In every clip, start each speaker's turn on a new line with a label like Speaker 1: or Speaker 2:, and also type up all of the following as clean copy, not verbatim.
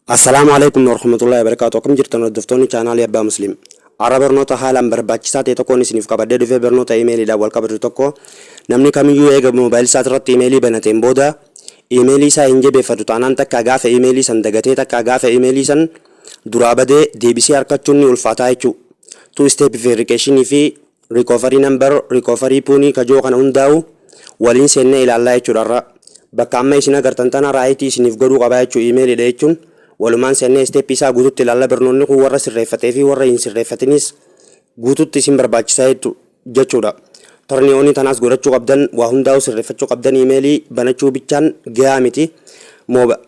Speaker 1: Assalaamu Aleykum Warahmatullahi Wabarakaatuh. Akkam jirtan, hordoftoonni chaanaalii Abbaa Muslim? Har'a barnoota haalaan barbaachisaa ta'e tokkoon isiniif qabadhee dhufee, barnoota iimeeliidhaan wal qabatu tokko. Namni kamiyyuu eega moobaayilii isaa irratti iimeelii banateen booda iimeelii isaa hin jabeeffatu taanaan, takkaa gaafa iimeelii san dagatee, takkaa gaafa iimeelii san duraa badee deebisee argachuun ni ulfaataa jechuu. Two step verification fi recovery number, recovery PIN kajoo kana hundaa'u waliin seennee ilaallaa jechuudha irra. Bakka amma isin agartan tana right isiniif godhuu qabaa jechuu. Iimeeliidha jechuun walumaan seennee step isaa guututti ilaalla. Barnoonni kun warra sirreeffatee fi warra hin sirreeffatinis guututti isin barbaachisaa jechuudha. Turn on tanaas godhachuu qabdan, waa hundaa'u sirreeffachuu qabdan. Iimeelii banachuu bichaan gahaa miti.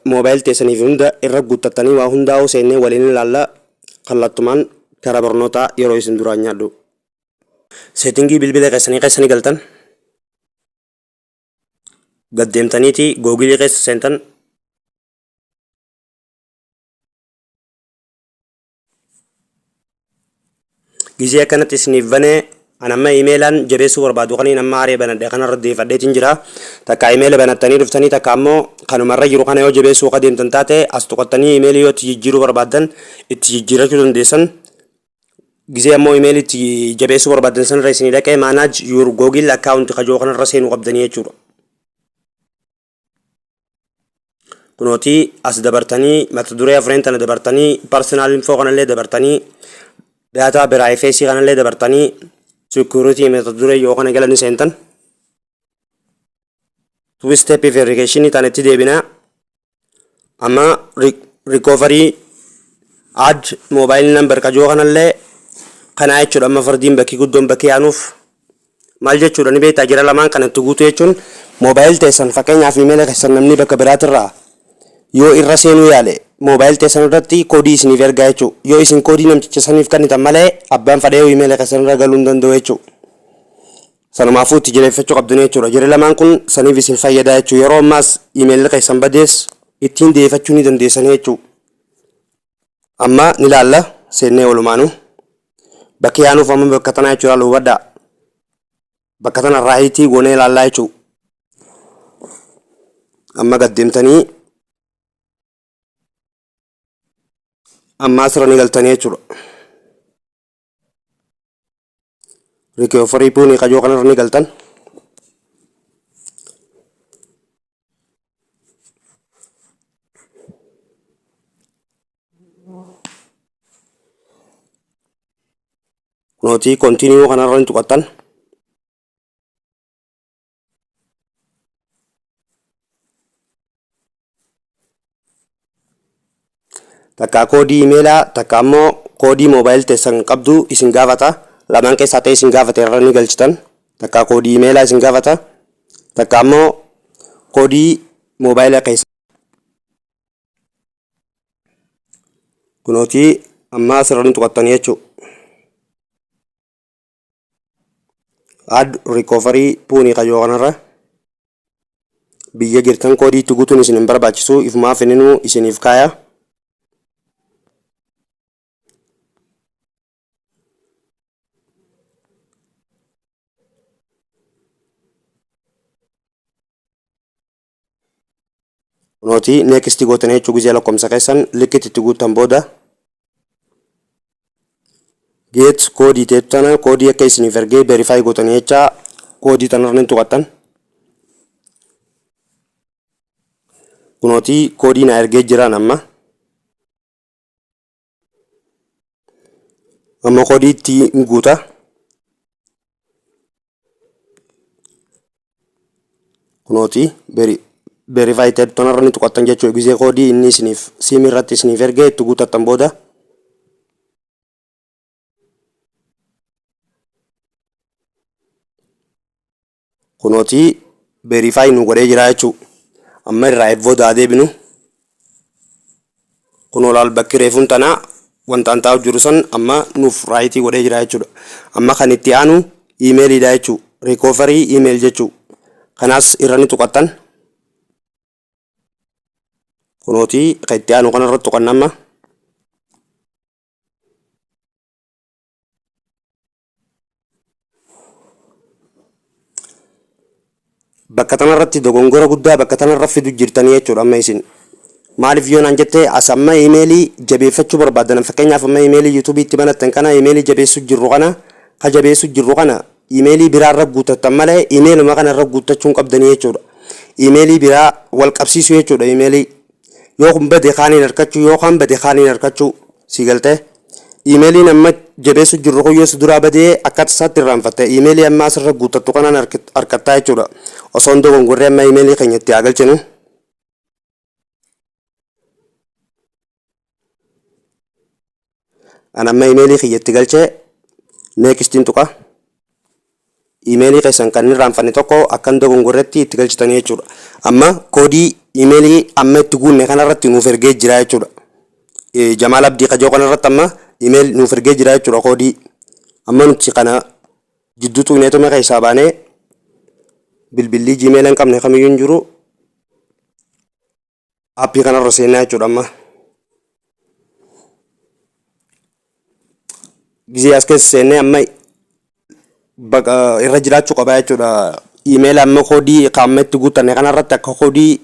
Speaker 1: Mobile teessaniif hunda irra guuttattanii waa hundaa'u seennee waliin ilaalla. Kallattumaan karaa barnootaa yeroo isin duraan nyaadhu. Setting bilbila keessanii keessanii galtan, gad deemtaniiti Google keessa seentan. Gizee akkanatti isiniif banee, an amma iimeelaan jabeessuu barbaadu kaniin amma haree banadhe kanarra deeffadheetiin jira. Takka iimeela banattanii dhuftanii, takka ammoo kanumarra jiru kana yoo jabeessuu ka deemtan taate, as tuqattanii iimeelii yoo itti jijjiiruu barbaaddan itti jijjiirachuu dandeessan. Gizee ammoo iimeelii itti jabeessuu barbaaddan sanirra isinii dhaqee, manage your Google account kajoo kanarra seenuu qabdanii jechuudha. Kunootii as dabartanii, mata duree afureen tana dabartanii, personal info kanallee dabartanii, data privacy kanallee dabartanii, security mata duree yoo kana galanii seentan. Two step verification tan itti deebinaa. Amma recovery add mobile number kajoo kanallee kanaa jechuudha. Amma fardiin bakki guddoon bakki yaanuuf maal jechuudha ni beektaa? Jira lamaan kan itti guutu jechuun mobile teessan, fakkeenyaaf iimeela keessan namni bakka biraatirraa yoo irra seenuu yaale, mobile teessan irratti koodii isiniif ergaa jechuudha. Yoo isin koodii namticha saniif kennitan malee abbaan fadhee iimeela keessan irra galuu hin danda'u jechuudha. Sanumaafuu itti jabeeffachuu qabdanii jechuudha. Jira lamaan kun saniif isin fayyadaa jechuudha. Yeroo ammaas iimeelli keessan badees ittiin deeffachuu ni dandeessanii jechuudha. Amma ni laalla seennee walumaanuu. Bakki yaanuuf amma bakka tanaa jechuudha, hubadhaa. Bakka tana right goonee ilaallaa jechuudha. Amma gad deemtanii amma asirra ni galtanii jechuudha. Recovery PIN kajoo kanarra ni galtan. Kunootii continue kanarra ni tuqattan. Takka koodii imeelaa, takka ammoo koodii mobile teessan qabdu isin gaafata. Lamaan keessaa ta'e isin gaafate irra ni galchitan. Takka koodii imeelaa isin gaafata, takka ammoo koodii moobaayila keessa. Kunootii amma asirra ni tuqattanii jechuudha. Add recovery PIN kajoo kanarra biyya jirtan koodii itti guutuun isin hin barbaachisu, ifumaaf inninuu isiniif kaaya. Kunootii next gootanii jechuu. Gizee lakkoomsa keessan likkitti itti guuttan booda, get code teettu tana koodii akka isiniif ergee verify gootanii jecha, koodii tanarra ni tuqattan. Kunootii koodii na ergee jiraan. Amma koodii itti guuta. Kunootii verify teettu tanarra ni tuqattan jechuudha. Gizee koodii inni isiniif siimii irratti isiniif ergee itti guutattan booda, kunootii verify nu godhee jira jechuudha. Amma irraa eevvoo deebinu. Kunoo laal, bakki reefuun tanaa wanta an taa'u jiru san amma nuuf right godhee jira jechuudha. Amma kan itti aanu iimeeliidha jechuudha. Recovery email jechuudha. Kanaas irra ni tuqattan. Kunootii kan itti aanu kanarra tuqanna amma. Bakka tanarratti dogongora guddaa bakka tanarra fidu jirtanii jechuudha amma isin. Maaliif yoo naan jette, as amma imeelii jabeeffachuu barbaaddan, fakkeenyaaf amma imeelii YouTubeii itti banattan kana, imeelii jabeessuu jirru kana, ka jabeessuu jirru kana imeelii biraa irra guuttattan malee imeeluma kana irra guuttachuu hin qabdanii jechuudha. Imeelii biraa wal qabsiisuu jechuudha. Imeelii yoo kun bade kaaniin harkachuu, yoo kaan bade kaaniin harkachuu, si galtee? Imeeliin amma jabeessuu jirru kun yoo si duraa badee akka tasaatti irraanfatte, imeelii amma asirra guuttattu kanaan harkattaa jechuudha. Osoo hin dogongorree amma imeelii keenya itti haa galchinu. An amma imeelii kiyya itti galchee nextiin tuqa. Imeelii keessan kan hin irraanfanne tokko akka hin dogongorretti itti galchitanii jechuudha. Amma koodii imeelii amma itti guunne kanarratti nuuf ergee jira jechuudha. Jamaal Abdii Kajoo kanarratti amma imeel nuuf ergee jira jechuudha koodii. Amma nuti kana jidduu tuqneetuma keessaa baanee, bilbillii Gmail hin qabne kamiyyuu hin jiru. Aappii kanarra seennaa jechuudha amma. Gizee as keessa seennee amma baqa irra jiraachuu qaba jechuudha. Iimeela amma koodii kan amma itti guuttanne kanarratti akka koodii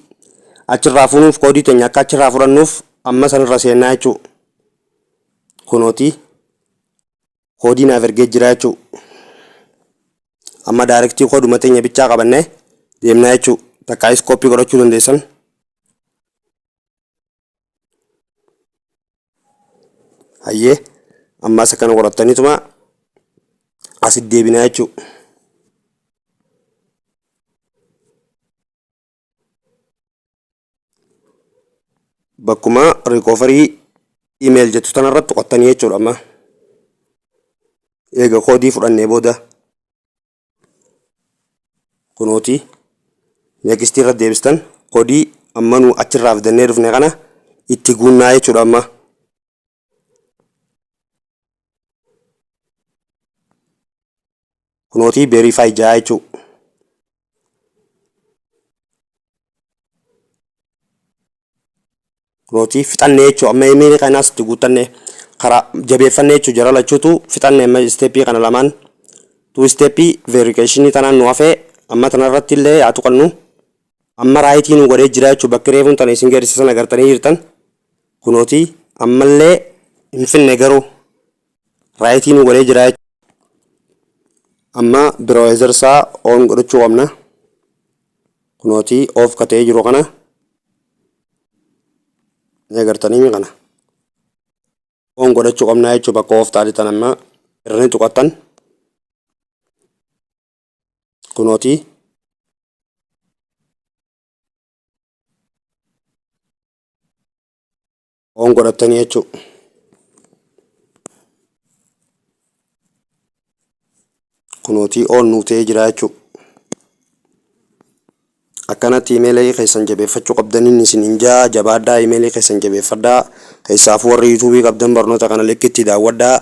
Speaker 1: achirraa fuunuuf, koodii teenya akka achirraa fudhannuuf amma sanirra seennaa jechuudha. Kunooti koodii naaf ergee jira jechuudha. Amma directii kooduma teenya bichaa qabannee deemnaa jechuudha. Takkaayis copy godhachuu dandeessan. Hayyee, ammas akkana godhattaniituma asit deebinaa jechuudha. Bakkuma recovery email jettu tanarratti tuqattanii jechuudha amma. Eega koodii fudhannee booda kunooti next irra deebistan, koodii amma nu achirraa fidannee dhufne kana itti guunnaa jechuudha amma. Kunooti verify jaa jechuudha. Kunooti fixannee jechuudha. Amma imeelii kanaas itti guuttanne, karaa jabeeffannee jechuudha. Jara lachuutu fixanne. Amma stepii kana lamaan, two step verification tanaan nu hafee, amma tanarratti illee haa tuqannu. Amma rightii nu godhee jira jechuudha. Bakki reefuun tana isin garsiisan agartanii jirtan. Kunooti ammallee hin finne, garuu rightii nu godhee jira jechuudha. Amma browser isaa on godhachuu qabna. Kunooti off ka ta'ee jiru kana ni agartanii, kana on godhachuu qabna jechuudha. Bakka off taate tan amma irra ni tuqattan. Kunooti on godhattanii jechuudha. Kunooti on nuu ta'ee jira jechuudha. Akkanatti imeelii keessan jabeeffachuu qabdaniin isiniin jaa. Jabaadhaa, imeelii keessan jabeeffadhaa. Keessaafuu warri YouTubeii qabdan barnoota kana likkitti daawwadhaa.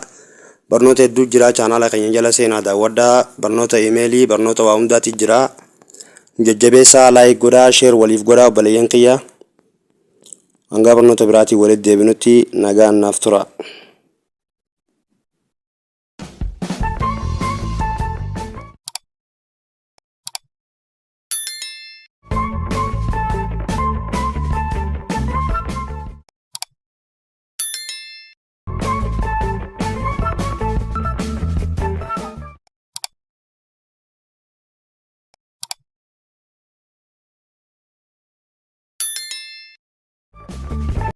Speaker 1: Barnoota hedduu jira, chaanaala keenya jala seenaa daawwadhaa. Barnoota imeelii, barnoota waa hundaati jira. Jajjabeessaa, like godhaa, share waliif godhaa, obboleeyyan kiyya. Hanga barnoota biraatiin walitti deebinutti nagaan naaf tura.